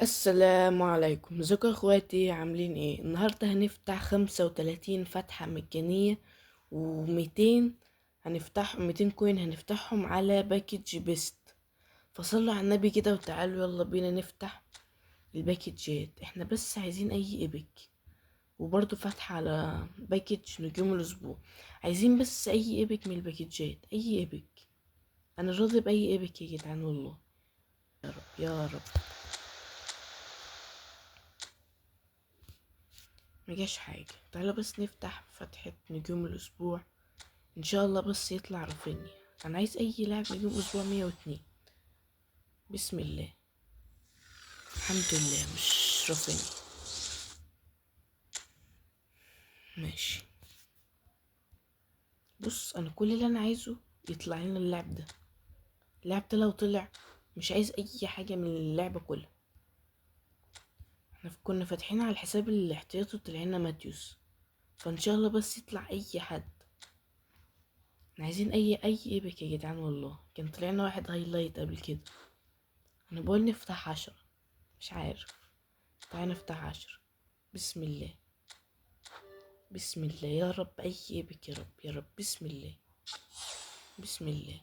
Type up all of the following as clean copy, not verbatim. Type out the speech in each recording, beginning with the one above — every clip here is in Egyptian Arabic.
السلام عليكم، ازيكم يا اخواتي؟ عاملين ايه؟ النهارده هنفتح 35 فتحة مجانية وميتين، هنفتح 200 coin هنفتحهم على package best. فصلوا على النبي كده وتعالوا يلا بينا نفتح الباكجات. احنا بس عايزين اي epic، وبرضو فتحة على package نجوم الاسبوع. عايزين بس اي epic من الباكجات، اي epic. انا راضي باي epic يا جدعان والله. يا رب يا رب ما جاش حاجة. تعالوا بس نفتح فتحة نجوم الأسبوع، إن شاء الله بس يطلع رافينيا. أنا عايز أي لاعب نجوم أسبوع 102. بسم الله، الحمد لله مش رافينيا. ماشي، بص أنا كل اللي أنا عايزه يطلع لنا اللاعب ده. اللاعب ده لو طلع مش عايز أي حاجة من اللعبة كلها. احنا كنا فاتحين على الحساب الاحتياطي وطلع لنا ماتيوس، فان شاء الله بس يطلع اي حد. احنا عايزين اي epic يا جدعان والله. كان طلع لنا واحد highlight قبل كده. انا بقول نفتح 10، مش عارف. تعالى نفتح 10. بسم الله بسم الله، يا رب اي epic يا رب يا رب. بسم الله بسم الله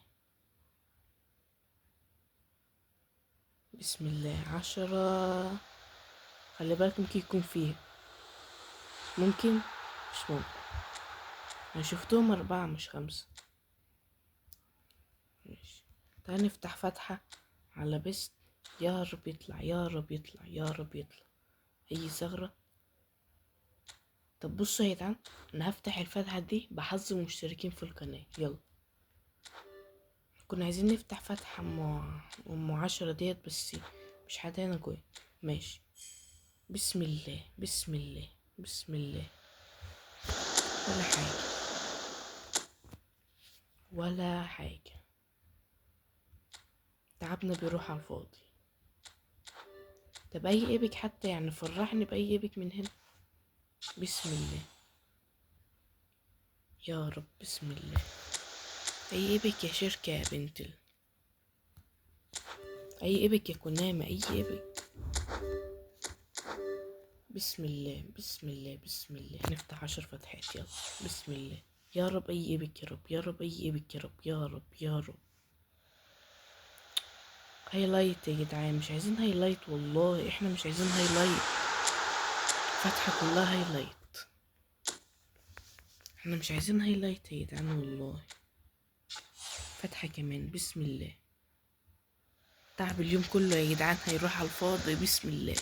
بسم الله. 10، خلي بالك ممكن يكون فيها، ممكن مش ممكن. انا شفتهم 4 مش 5. ماشي، تعال نفتح فتحة على best. يا رب يطلع يا رب يطلع يا رب يطلع اي ثغرة. طب بصوا يا جدعان، انا هفتح الفتحة دي بحظ المشتركين في القناة. يلا، كنا عايزين نفتح فتحة ام 10 ديت، بس مش حد هنا كويس. ماشي، بسم الله بسم الله بسم الله. ولا حاجة ولا حاجة، تعبنا بيروح على الفاضي. طب اي epic حتى، فرحني باي epic من هنا. بسم الله يا رب، بسم الله. اي epic يا شركة يا بنت اي epic يا كونامي، اي epic. بسم الله بسم الله بسم الله. نفتح 10 فتحات، يلا بسم الله. يا رب اي epic يا رب، يا رب اي epic يا رب، يا رب يا رب. highlight يا جدعان، مش عايزين highlight والله، احنا مش عايزين highlight. فتحة كلها highlight، احنا مش عايزين highlight يا جدعان والله. فتحة كمان، بسم الله. تعب اليوم كله يا جدعان هيروح على الفاضي. بسم الله.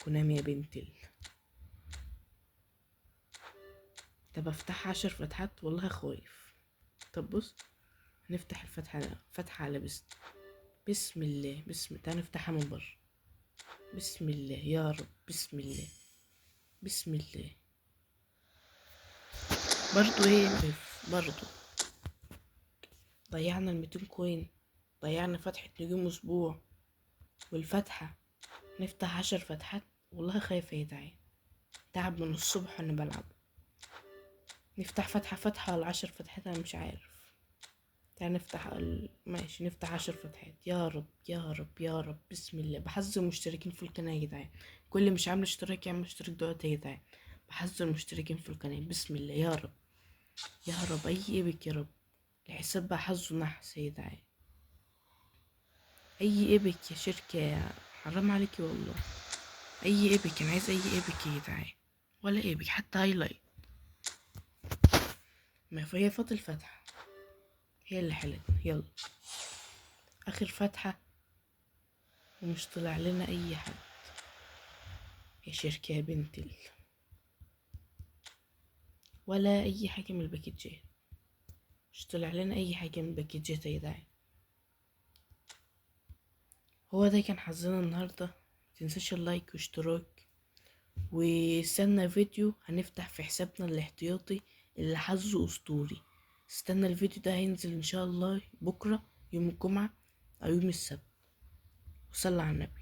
كونامي يا بنت ال. طب افتح 10 فتحات والله خايف. طب بص، هنفتح الفتحة، فتحة على best. بسم الله بسم الله. تعالى نفتحها من بره. بسم الله يا رب، بسم الله بسم الله. برضو ايه، برضو ضيعنا الميتين coin، ضيعنا فتحة نجوم اسبوع والفتحة. نفتح 10 فتحات والله خايفة يا جدعان، تعب من الصبح وانا بلعب. نفتح فتحة فتحة ولا 10 فتحات انا مش عارف. تعال نفتح ماشي، نفتح 10 فتحات. يا رب يا رب يا رب. بسم الله. بحذر المشتركين في القناة يا جدعان، كل اللي مش عامل اشتراك يعمل اشتراك دلوقتي يا جدعان. بحذر المشتركين في القناة. بسم الله يا رب يا رب. اي epic يا رب. الحساب بقى حظه نحس يا جدعان. اي epic يا شركة، يا حرام عليكي والله. اي epic، انا عايز اي epic يا جدعان. ولا epic حتى highlight. ما هي فاضل فتحة هي اللي حلت. يلا اخر فتحة ومش طلع لنا اي حد يا شركة يا بنت ال. ولا اي حاجة من الباكجات، مش طلع لنا اي حاجة من الباكجات يا جدعان. هو ده كان حظنا النهاردة. متنساش ال like واشتراك، واستنى فيديو هنفتح في حسابنا الاحتياطي اللي حظه اسطوري. استنى الفيديو ده هينزل ان شاء الله بكرة يوم الجمعة او يوم السبت. وصلى على النبي.